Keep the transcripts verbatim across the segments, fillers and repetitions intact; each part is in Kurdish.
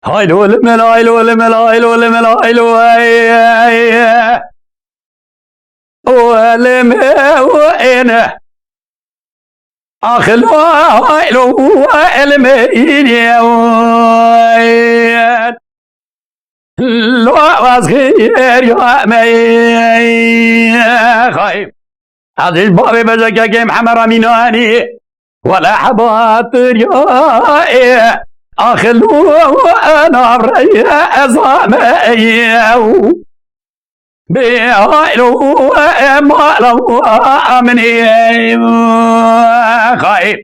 Haylo limel, haylo limel, haylo limel, haylo, ay, ay, ay. O limel, o ene. Axilo, haylo, elme, ine, o, ay. Lo, az xeyr ya me, ay, ay. Xayb. Ez ji bavê bezekekê Mihemed Remînanî, wele heba tirya ê, axil û navreyê ez ame û bê hayl û mala û aminê. Xayb.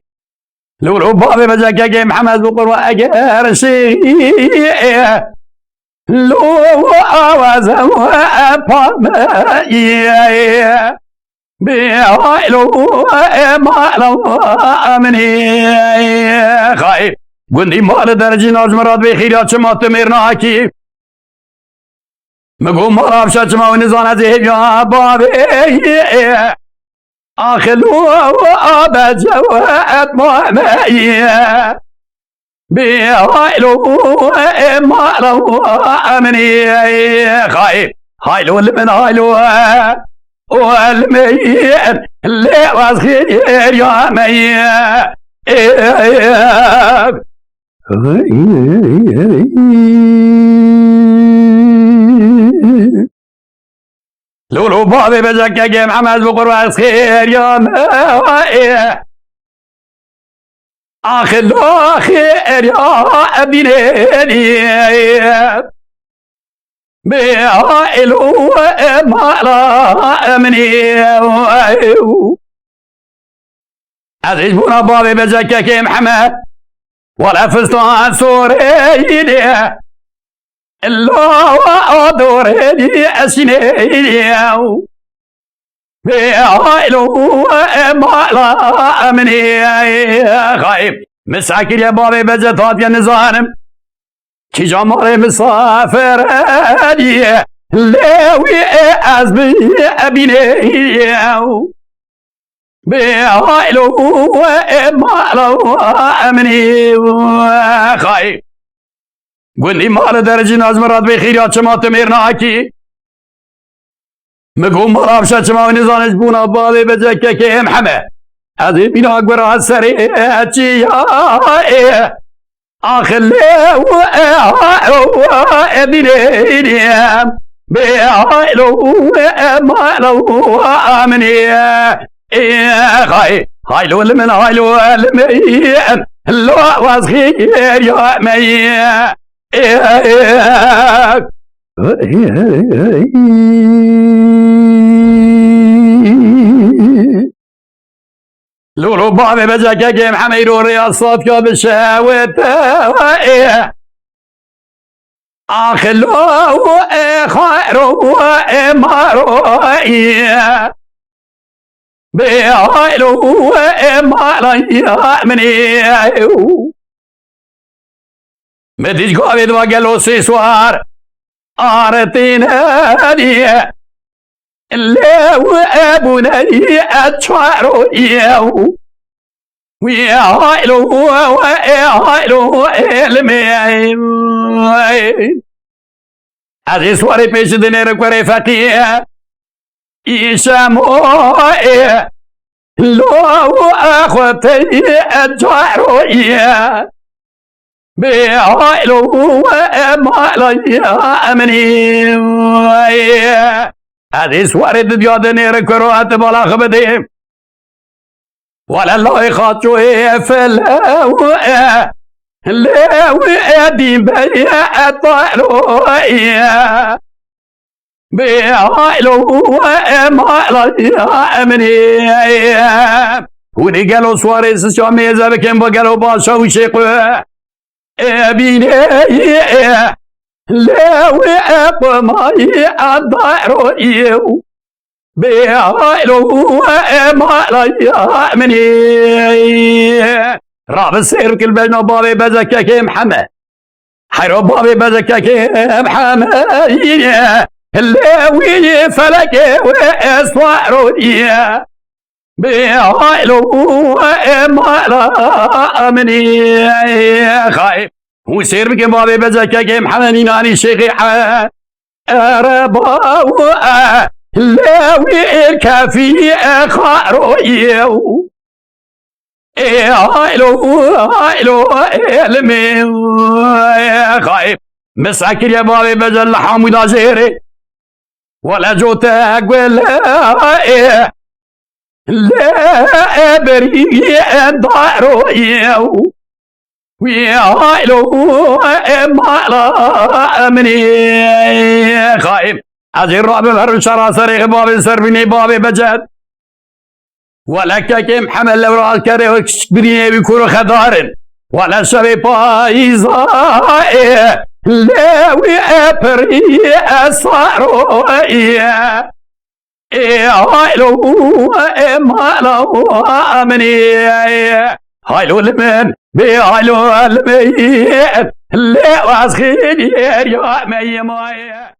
Lûr û bavê bezekekê Mihemed bi qurwa eger şê. Lo awaze pame ye. Bi haylo mala aminê. Xayb. Gundî mal dercî naz mirad bê xîra çima tu mêr nakî. Min got, mala Avşa çima wî nizane zê hêviya bavê. Axil û abece etmame ye. Bi haylo mala aminê. Xayb. Haylo li min haylo. O li min lê waz xêr ya me ye. Lolo bavê bezekekê Mihemed bi qurba ez xêr ya me. Axilo xêr ya ebînê. Bi elo mala emnê. Ez ji bona bavê bezekekê Mihemed, wele fistan soreyî ne. Lawa adoreyî eşîneyî. Bê aylo mala emnê. Xayb. Misakiriye bavê bezet hatiye nizanim. Kîja malê misafir diye. Lê wî ez bi ebîneyî. Bê haylo mala emnê. Xayb. Gundî mala dercî naz mirad bê xîriya çima tu mêr nakî. Min got mala Avşa çima wî nizane ji bona bavê bezekekê em heme. Ez ê bîna gura serê çiya ê. Axilê û e ha û e bînê. Bê haylo e mala emnê. Ê, hay, haylo li min, haylo li min. Lo waz xêr ya me. Ê, ê. Lolo bavê bezekekê em hemeyî ro rêya safya bi şewite. Ê. Axilo ê xayro ê maro ê. Bê haylo ê mala emnê. Me dît gavê diva gelo sê swar. Aretîne diye. Lew ebûne e çaro yew. Wî haylo, e haylo, e li me. Ez ê swarê pêşî dinêrim kurê feqî. Îşemo e. Lo e xweteyî e caro ye. Bê haylo e mala emnê. Ez ê swarê didiya dinêrim kuro ez bala xwe bidêm. Wele lay xaçoyê felew e, lew e dîn beye e taroye. Bê haylo e mala emnê. Hûnî gelo swarê sisya mêze bikin, bi gelo başa wî şêqo. Ebînê lew e qumayî e daroyê. Bê haylo e mala emnê. Rabi sêr kil bejna bavê bezekekê em heme. Heyro bavê bezekekê em heme. Lew e felekê we estwaroyê. Bê haylo e mala emnê. Xayb. Û sêr bikin bavê Beced kekê Mihemed Înanî Şêxê E-, Ereba û e-, lewî kefî e xaroyê û ê haylo, haylo, ê limê, ê xayê. Misakiriye bavê Beced li Hamûda jêrê. Wele cote gule e, le e berî e daroyê û wî haylo e mala min ê xayê. Ez ê rabim her şera serê bavê Servînê bavê Beced. Wele kekê Mihemed Lewra Askerê û kiçik birînê wî kuro xedar in. Wele şevê payîza ê, lê wî e pirî e saroyê. Ê haylo, ê mala min ê. Haylo li min, bê haylo li min. Lê waz xêrî ya me yê maye.